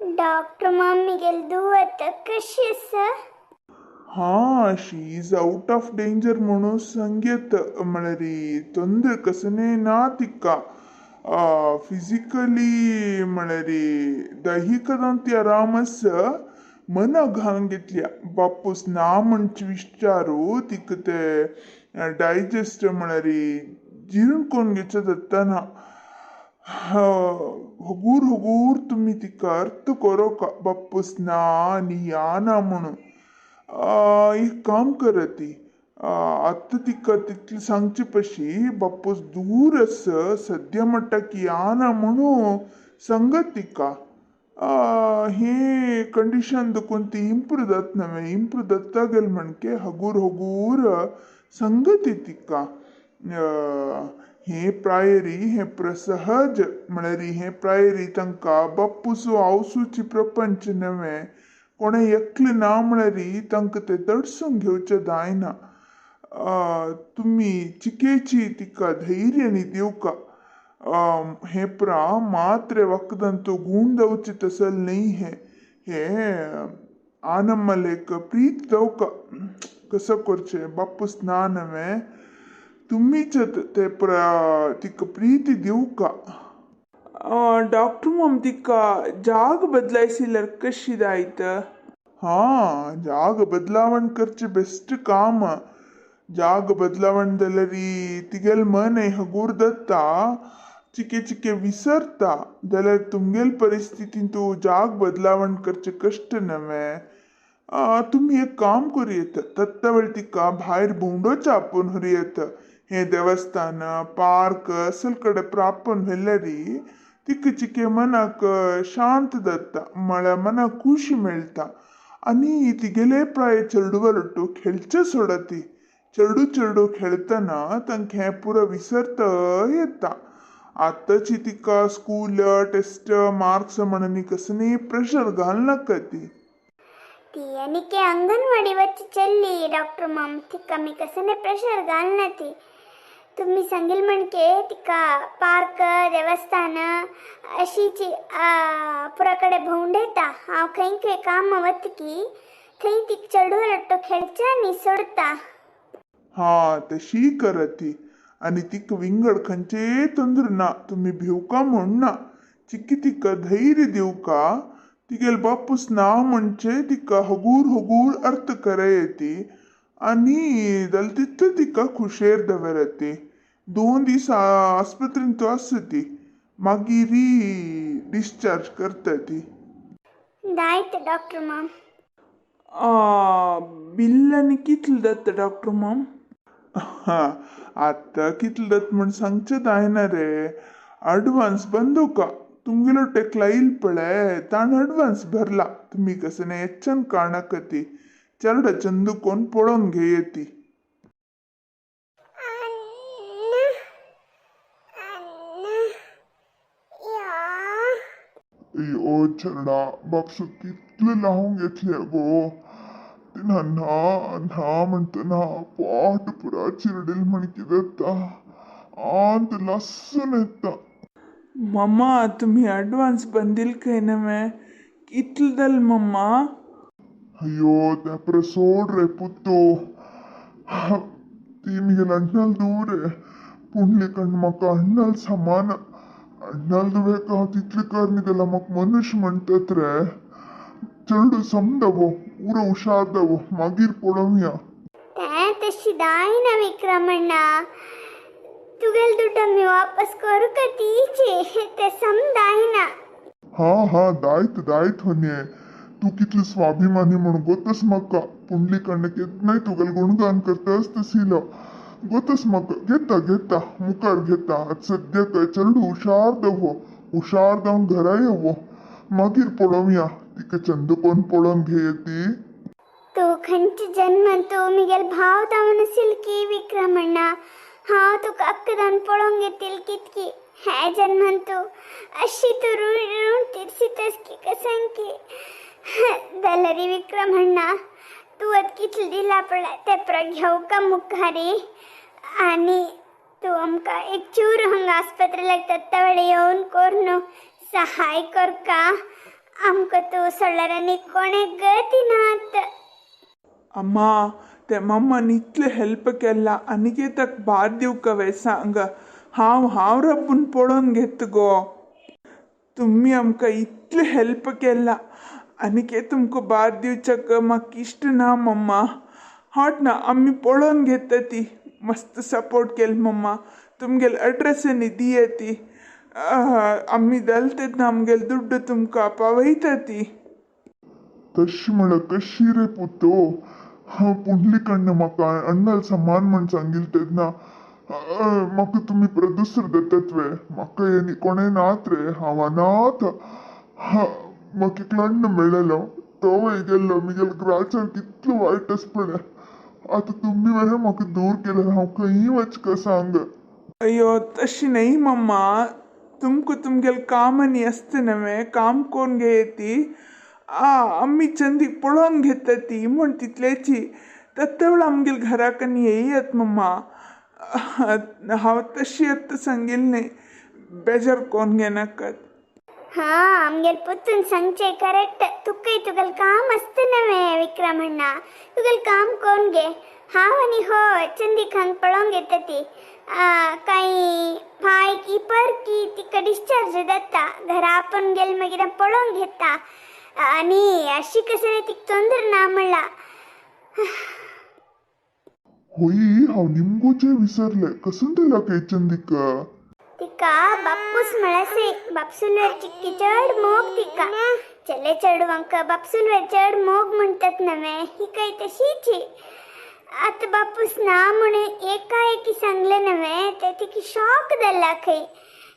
Doctor मामीगेल दुवत कशी आसा? हा, she is out of danger म्हणून सांगयत. म्हळ्यार ತೊಂದರೆ कसने ना तिका. फिजिकली म्हळ्यार दैहिकदांती आराम आसा, मना घालून घेतल्या. बापूस ना म्हणचे विचारू तिका ते डायजेस्ट म्हळ्यार जीर्ण करून घेवचें जाताना. हगूर हगूर तुमी तिका अर्थ करोका बापूस ना आनी या ना म्हणून. एक काम करती, आतां तिका तितलें सांगचे पशी बापूस दूर आसा सद्या म्हणटा की या ना म्हणून सांगत तिका. हे कंडिशन देखून ती इम्प्रूव जात नव्हे, इम्प्रूव जाता गेल म्हणके हगूर हगूर सांगती तिका. हे प्रायरी हे प्रसहज म्हळ्यार हे प्रायरी तांकां बापूसो आवसूची प्रपंच नव्हे, कोणें एकलें ना म्हळ्यार तांकां तें तडसून घेवचें जायना. तुमी चिकेची तिका धैर्य आनी दिवका. हे प्रा मात्रे वखदांतू गूण जावचे तसल न्ही. हे हे आनम्मलेक प्रीत दवका. कसो करचें, बापूस ना नव्हे, तुमीच ते तिका प्रीती दिवका. डॉक्टर माम, तिका जाग बदलायसिल्यार कशी जायत? हा, जाग बदलावण करचें बेस्ट काम. जाग बदलावण जाल्यार तिगेल मन हगूर दत्ता, चिके चिके विसरता. जाल्यार तुमगेल परिस्थितींत तूं जाग बदलावण करचें कश्ट नव्हे. तुमी एक काम करूं येता, तत्ता वेळ तिका भायर भोंवडोच आपोवन व्हरूं येता. हे देवस्थान, पार्क असल कडेन प्रापोवन व्हेल्यार तिका चिके मनाक शांत जाता, म्हळ्यार मनाक खुशी मेळटा. आनी तिगेले प्राय चेडवा लोटू खेळचें सोडा. ती चेडू चेडू खेळटना तांकां हें पुरो विसरता येता. आतांची तिका स्कूल टेस्ट मार्क्स म्हणून कसली प्रेशर घालनाका ती. ती आनी अंगणवाडी वच्ची चल्ली डॉक्टर माम, तिका मी कसने प्रेशर घालना ती. तुम्ही सांगेल म्हणके तिका पार्क, देवस्थान अशीची पुराकडे भोंवडेता. हांव खंय खंय काम वतकी थंय तिका चेडू रट्टो खेळच्या आनी सोडता. हा, तशी करती. आनी तिका विंगड खंयचेय तंत्र ना, तुमी भिवका म्हूण ना. चिकी तिका धैर्य दिवका. तिगेल बापूस ना म्हणचे तिका हगूर हगूर अर्थ करयती आनी जाल्यार तितले तिका खुशेर दवरती. 2 दीस आस्पत्रेंत आसा ती, मागीर डिस्चार्ज करता ती. दायत डॉक्टर माम. बिल आनी कितलें जाता डॉक्टर माम? हा, आतां कितलें जाता म्हण सांगचें जायना रे. अडवान्स बंदुका तुमगेलो टेकला येयल पळय, ताण अडवान्स भरला. तुमी कसं येच्च्यान काणका ती चेरडा चंदू कोण पळोवन घेय ती. अय्यो चेरडा, बापसू कितलें लावूंक घेतलें गो. तेन्ना ना ना म्हणटना पोट पुरा चिरडेल म्हण कितें जाता, आंत लासून येता. मम्मा, तुमी अडवान्स बंदिल खंय नव्हे, कितलें जालें मम्मा? अय्यो तें पुरो सोड रे पुत्तो. ती म्हगेल अण्णाल दूर रे, पुंडलीक म्हाका अण्णाल समान. अण्णाल दुवेक हांव तितलें करनी जाल्यार म्हाका मनुष्य म्हणटात रे. चेडूं समजावो, उरो हुशार जावो, मागीर पळोवया. तें तशी जायना विक्रमण्णा, तुगेल दुड्ड आमी वापस करूका तीचे, तें समजायना. हा हा, दायत दायत होन्ये. तूं कितलो स्वाभिमानी म्हूण गोतस म्हाका. पुंडलीक अण्णा केन्नाय तुगेल गुणगान करताच तसिलो गोतस म्हाका. घेता घेता, मुखार घेता. आतां सद्याक चेडूं हुशार दवो, हुशार जावन घरा येवो, मागीर पळोवया तिका चंद कोण पळोवन घेय ती. तूं खंयचे जन्मान तूं म्हगेल भाव जावन आशिल की विक्रमण्णा, हांव तुका अक्कदान पळोवंक येतील कितकी. ह्या जन्मान तूं अशी तूं ऋण ऋण तिरसीतस की कसंकी. जाल्यार विक्रमण्णा, तूं आतां कितलें दिला पळय तें पुरो घेवका मुखारी. आनी तूं आमकां एक चूर हांगा आस्पत्रे लागता वेळे येवन करून सहाय करका. आमकां तूं सोडल्यार आनी कोणे गती नात. अम्मा, ते मम्मान इतलें हेल्प केला, अनिकेताक भार दिवंक सांग. हांव हांव रब्बून पळोवन घेत गो. तुमी आमकां इतलें हेल्प केला, आनीके तुमकां भार दिवच्याक म्हाका इश्ट ना मम्मा. हट ना, आमी पळोवन घेता ती. मस्त सपोर्ट केल मम्मा. तुमगेले अड्रेस आनी दिया ती. आमी जाल तेन्ना आमगेले दुड्डू तुमकां पावयता ती. तशी म्हळ्यार कशी रे पुतो? पुंडलीक अण्ण म्हाका अण्णाल समान म्हण सांगिल तेन्ना म्हाका तुमी परत दुसरें दितात वे? म्हाका आनी कोणें नात रे, हांव अनाथ. म्हाका एकलो अण्ण मेळ्ळेलो, तो गेल्लो. मिगेल ग्राचार कितलो वायट आसा पळय. आतां तुमी मरे म्हाका दूर केल्यार हांव खंयी वचका सांग? अय्यो, तशी न्हय मम्मा. तुमकां तुमगेलें काम आनी आसता न्हय, काम कोन्न घेय ती. आमी चंदीक पळोवन घेता ती म्हूण तितलेची. तत्तवळ आमगेले घराक आनी येयात मम्मा. हांव तशी आत्तां सांगिल्लें न्हय, बेजार कोन्न घेनाकात. हा, आमगेल पुतून सांगचें करेक्ट. तुकाय तुगेलें काम आसता न्हय विक्रम अण्णा, तुगेलें काम कोन्न घे. हांव आनी हो चंदीक हांग पळोवंक घेता ती. कांय भाय की पर की तिका डिस्चार्ज जाता, घरा आपोवन गेल मागीर पळोवंक घेता. आनी अशी कसली तिका ತೊಂದ್ರೆ ना म्हणला. होय, हांव निमगोचें विसरलें. कसून दिला काय चंदीक? तिका बाप्पूस म्हळ्यार बापसूलवेर चिक्की चड मोग तिका. चले चेडवांक बापसूलवेर चड मोग म्हणटात नव्हे, ही काय तशीच. आतां बापूस ना म्हणून एकाएकी सांगलें नव्हे, ते तिका शॉक जाला खंय.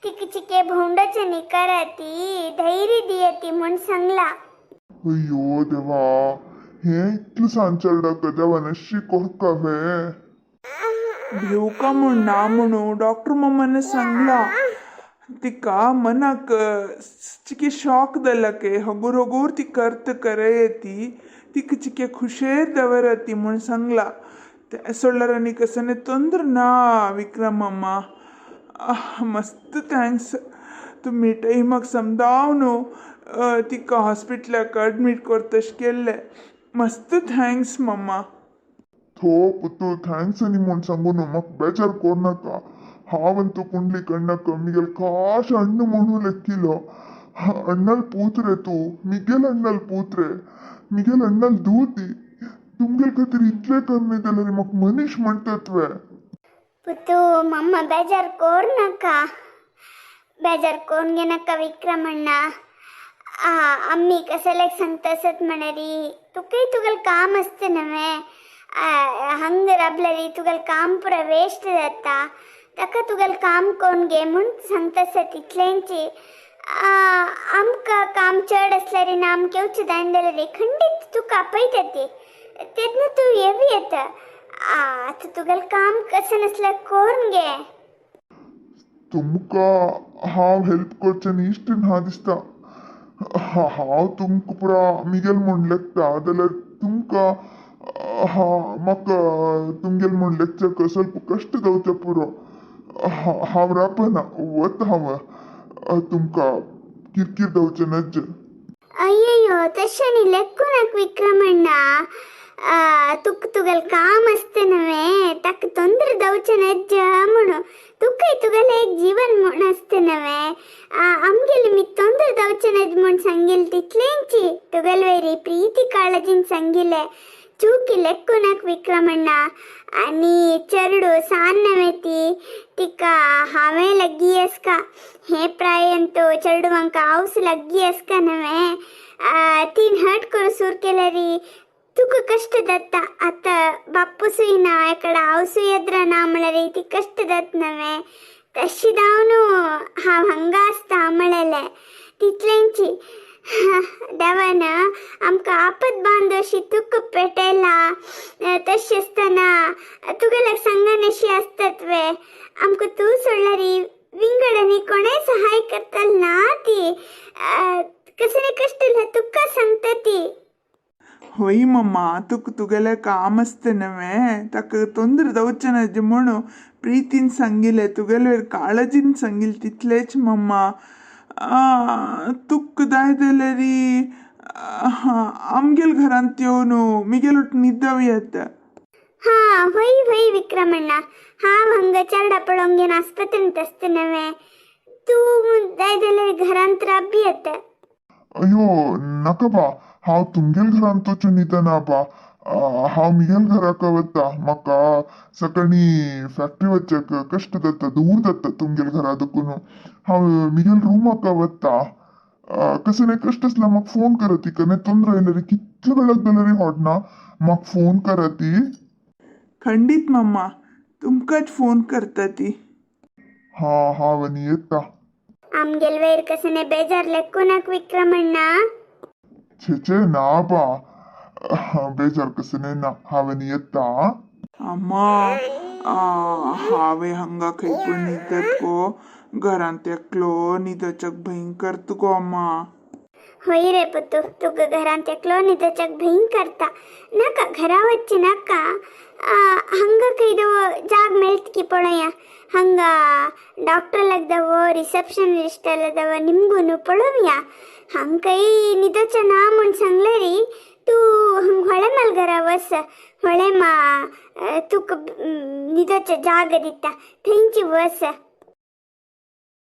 तिका चिके भोंवडाचे न्ही कराती, धैर्य दियती म्हूण सांगला. अय्यो देवा, हें इतलें सान चेडवाक देवान अशी कोरका वे? भिवका म्हूण ना म्हणू डॉक्टर मम्माने सांगला. तिका मनाक चिके शॉक जाला के, हगूर हगूर ती करत करयती. तिका चिके खुशेर दवरती म्हूण सांगला. तें सोडल्यार आनी कसलें तोंद्र ना विक्रम मम्मा. मस्त thanks, तुमी टायमाक समजावन तिका हॉस्पिटलाक एडमीट करतश केल्लें. मस्त thanks मम्मा. थो पुतू, thanks आनी म्हूण सांगू न्हू, म्हाका बेजार कोरनाका. हांव तूं पुंडलीक अण्णाक मिगेल खास अण्ण म्हणू लेखिलो. अण्णाल पूत रे तूं, मिगेल अण्णाल पूत रे, मिगेल अण्णाल दूती. तुमगेल खातीर इतलें करना जाल्यार म्हाका मनीस म्हणटात वे? पुतू, मम्मा बेजार कोरनाका, बेजार कोन्न घेनाका विक्रमण्ण. अम्मी कसल्याक सांगता आसत म्हणारी, तुकाय तुगेलें काम आसता न्हय. हंग राबल्यारी तुगेलें काम पुरा वेस्ट जाता. ताका तुगेलें काम कोन्न घे म्हूण सांगता आसत इतलेंची. आमकां काम चड आसल्यार ना आमकां येवचें जायना जाल्यार खंडीत तुका आपयता ती, तेन्ना तूं येवी येता. आतां तुगेलें काम कशें नासल्यार कोन्न घे. तुमकां हांव हेल्प करचें इश्ट ना दिसता. हांव तुमकां पुरा मिगेल म्हूण लेखता जाल्यार तुमकां म्हाका तुमगेल म्हूण लेखच्याक स्वल्प कश्ट जावचे पुरो. हांव रावना, वता हांव. तुमकां किरकीर जावचें नज. अय्ययो, तशें न्ही लेखूं नाका विक्रमण्णा. तुका तुगेलें काम आसता न्हय, ताका तोंद्र जावचें नज्ज म्हणून. तुकाय तुगेलें एक जीवन म्हूण आसता न्हय. आमगेले मी तोंद्र जावचें नज म्हूण सांगिल्लें तितलेंची. तुगेले वयरी प्रीती काळजीन सांगिल्लें. चूकी लेखूं नाका विक्रमण्णा. आनी चेडू सान न्हय ती, तिका हांवें लागीं आसका. हे प्रायेन तो चेडवांक हांवस लागीं आसका न्हय. तीन हट करून सुर केल्यार तुका कश्ट जाता. आतां बापूसूय ना एकडे, हांवसूय येद्र ना म्हळ्यार ती कश्ट जाता न्हय. तशी जावन हांव हांगा आसता म्हळेलें तितलेंची. देवान आमकां आपत बांद अशी तुका पेटयला. तशें आसतना तुगेल्याक सांगन अशी आसतात वे? आमकां तूं सोडल्यार विंगड आनी कोणें सहाय करतल ना ती. कसलें कश्ट तुका सांगता ती. होय मम्मा, तुका तुगेलें काम आसता न्हय, ताका तोंद्र जावचें नज म्हणून प्रितीन सांगिल्लें, तुगेले वयर काळजीन सांगिल्लें तितलेंच मम्मा. तुका जाय जाल्यारी आमगेल घरांत येवन मिगेल ಒಟ್ಟು निद्दव येता. ಹಾ, ಹೊಯ್ ಹೊಯ್ ವಿಕ್ರಮಣ್ಣ, हांव हांगा चेरडा पळोवंक घेवन आस्पत्रेंत आसतलें. तूं जाय जाल्यार घरांत राबी येता. अयो नाका बा, हांव तुमगेल घरांत वचून न्हिदना बा. हांव मिगेल घराक वता. म्हाका सकाळी फॅक्टरी वचक कश्ट जाता, दूर जाता तुमगेल घरा देखून हांव मिगेल रुमाक वता. कसले कश्ट आसल्यार म्हाका फोन करात. कने ತೊಂದ್ರೆ आयल्यार, कितले वेळाक जाल्यार हाडना, म्हाका फोन करात. खंडीत मम्मा, तुमकांच फोन करता ती. हा, हांव आनी येता. आमगेल वयर कसने बेजार लेक्कू नाक विक्रमण्ण. छे छे, ना बा, बेजार कसने ना. हांव आनी येता. अम्मा, हांवें हांगा खंय पूण न्हिदत गो, घरांत एकलो न्हिदोचक भयंकर तुगो अम्मा. होय रे पुत्तू, तुका घरांत एकलो न्हिदोचक भयंकर. नाका, घरा वच्चे नाका. हांगा खंय जाग मेळत की पळोवया. हांगा डॉक्टर लागदवो, रिसेप्शनिस्ट लागदवो, निमगून पळोवया. हांग खंय न्हिदोचें ना म्हूण सांगलें री. तूं हांग होळेमाल घरा वच. होळेमा तुका न्हिदोचें जाग दिता, थंयची वच.